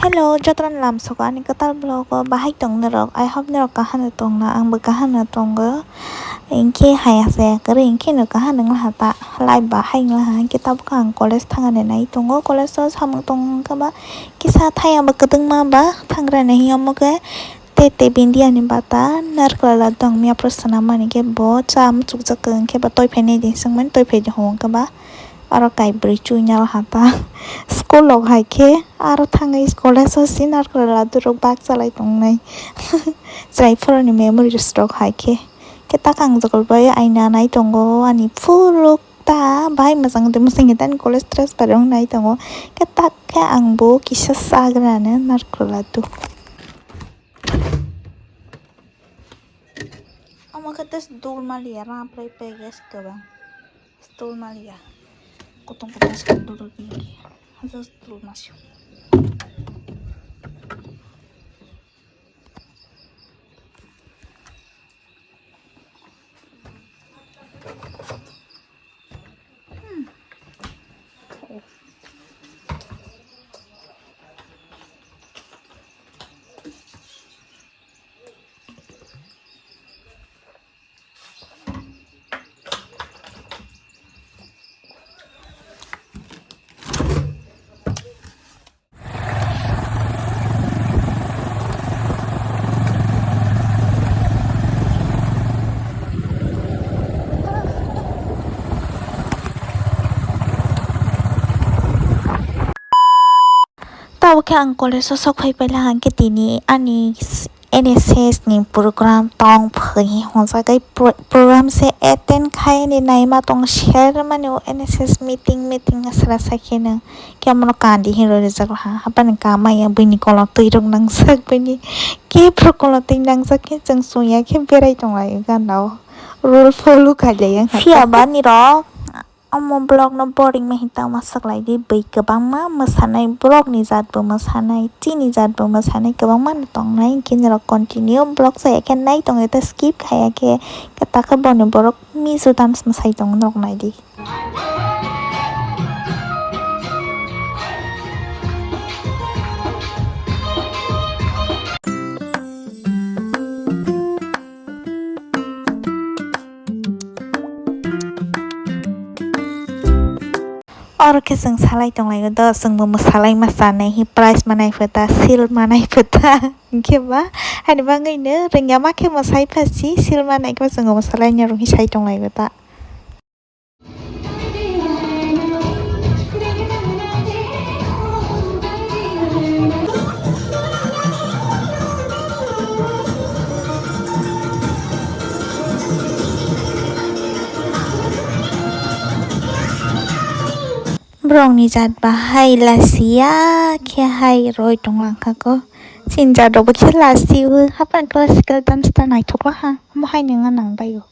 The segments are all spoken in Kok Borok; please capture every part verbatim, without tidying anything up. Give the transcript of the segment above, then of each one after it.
Hello, jotono lamsogo ani kwtal vlog o bahai tong norok. I hope norok kaham no tongna, ang bo kaham no tongo. Hinkhe hai asa kwrwi hinkhe no kaham wngla ha ta, life bahai wngla ha. Hinkhe tabuk ang college thangani nai tongo, college o samung tong wngkha ba kisa thaya ba kwdwngma ba thangrani hiya omo khe tei tei bindia ni bata narikla la tong miya pro swnam mani khe bo cha muchukjak hinkhe ba toiphaini di swngmani toiphai di hwn khe ba. Oro kaibrwi chuinal hata school rok hai khe aro thangwi college o sinar kwrwla dorok bak chalai tongnai. Chwrai phoroni memories rok hai khe. Khe ta kang jokol bai aina nai tongo ani phuluk ta bai mwchang twi mwsang tani college transfer wng nai tongo. Khe tak khe ang bo kisa chagrano nar kwrwla tu. Omo khe tei dul maliya, rang phlai pegwi kwbang dul maliya. Kutung kutung se dul maliya. Haja dul masio. Tabuk khe ang college o sok phai paila hwnkhe tini ani N S S ni program tong phai hwnjagwi pro-, program se attend khai ni naima tong ser mani o N S S meeting meeting asra sakheno khe omono kandi hinwi rijak ha hapani kama ya buini kolok twi rok nangjak buini khe bwrok kolok twi nangjak khe chwng chwng ya khe berai tong lai gana o rule follow khai lai ya phiya ba nirok. Omo vlog no boring ma hinwi tangma swk lai di, bui kwbangma mwsanai, borok ni jat bo mwsanai, chini jat bo mwsanai, kwbangma no tongnai, hinkhe norok continue vlog chaya khe nai tongwi ta skip khaya khe, khe ta khe boni borok misu dance mwsai tongo norok nai di. Oro khe chwng salai tonglaio do, chwngbo mwsalai ma chanai hi prize manai phuta, seal manai phuta. Hinkhe ba, hani bagwino rwngya ma khe mwsai pha si, seal manai khe ba chwngbo mwsalaina rwngwi sai tonglaio ta. Borokni jat bahai lasiya khe hai roi tonglang kha ko. Chini jat rok bo khe lasi o, haphang classical dance ta naithok la ha, omo hai nang bai o.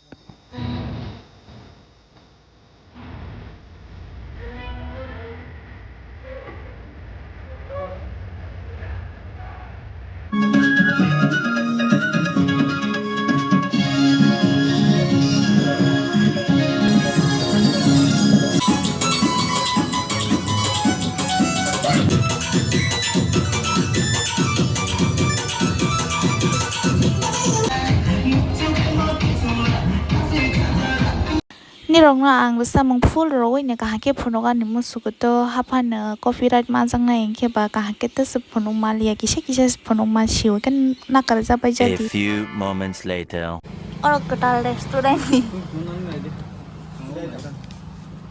Nirokno ang samung full rwui no kaham khe phunuk ani musugo to haphano copyright manjaknai hinkhe ba kaham khe tesa phunuk maliya kisa kisa se phunuk ma sio khe nakarjak bai jadi. A few moments later. Oro kwtal restaurant ni.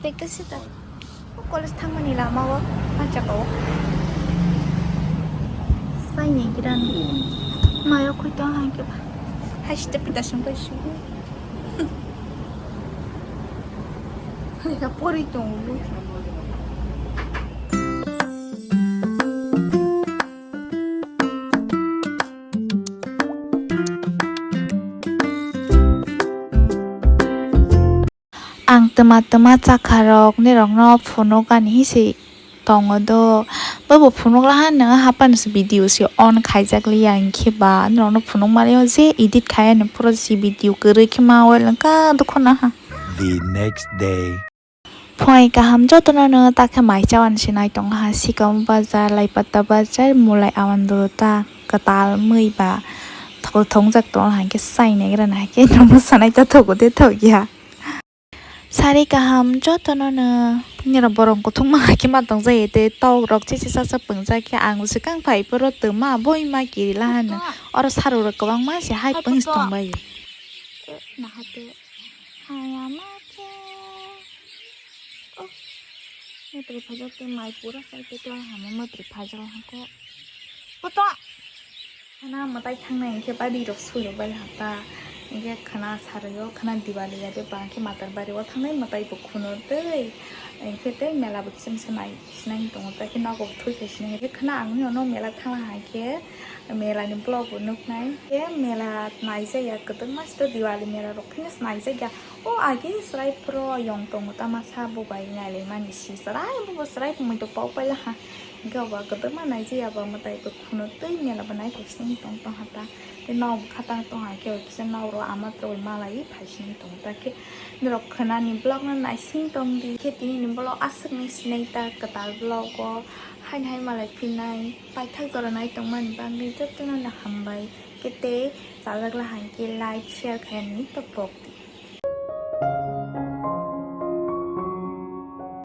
Tei kisa ta. O college thangmani lama o, ah, jaga o. Saini giran mayo khoi tong hai khe ba. Hai sita pita sung bai sung. Hai ka pori tong lu. Ang twma twma chakharok nirokno phunukani se tongo do. Bobo phunukla hano haphano se video se on khaijak liya hinkhe ba norokno phunuk mani o je edit khai ani pura se video kwrwi khe ma well wngkha dukho naha. The next day. Phunai kaham jotono no takhe mai chawan sinai tong ha, sikam bazar, laipata bazar, mulai awan doro ta kwtal mui ba thol thongjak tong ha, hingke sai negra na hingke nomo sanai ta thogo de thok ya. Sari kaham jotono no nirok borok kuthung ma hingke ma tong jai te tok rok chichi sasa pungjak ya, ang swkang phai poro twma boi ma kiri la hano. Oro sarok rok kwbangma se hai pung tong bai. Nahate. Hayama khe. Oh. Matri phajak te mai pura sai te to hamo matri phajak hako. Poto. Khana mwtai thangnai hwnkhe bari rok sui rok bai hata. Hwnkhe khana sarwi o khana Diwali ya de ba hwnkhe Matar bari o thangnai mwtai bo khuno tei. Hwnkhe tei mela bo kisa misa nai sinai tongo ta khe nogo thoi khai sinai hwnkhe khana ang no mela thangla hai khe. Mela ni vlog bo nuknai. Khe mela naijak ya kwbangma sito Diwali mela rok phano naijak ya. O age chwrai phoro yong tongo ta masa bo bai nailaimani si chwrai bo chwrai mui to pok paila ha. Hingke obo kwbangma naijak ya bo mwtai bo khuno twi mela bo naitok sini tong tong ha ta. Tei nok bo khatang tong ha khe kisa nok rok ama rok malai phai sini tong ta khe norok khwnani vlog no naising tong di khe tini ni vlog aswk ni sinai ta kwtal vlog o haini hai malai phinai. Paithak jora nai tongmani bagwi jotono no hambai. Khe tei chajak la hai khe like, share khainani to pok di.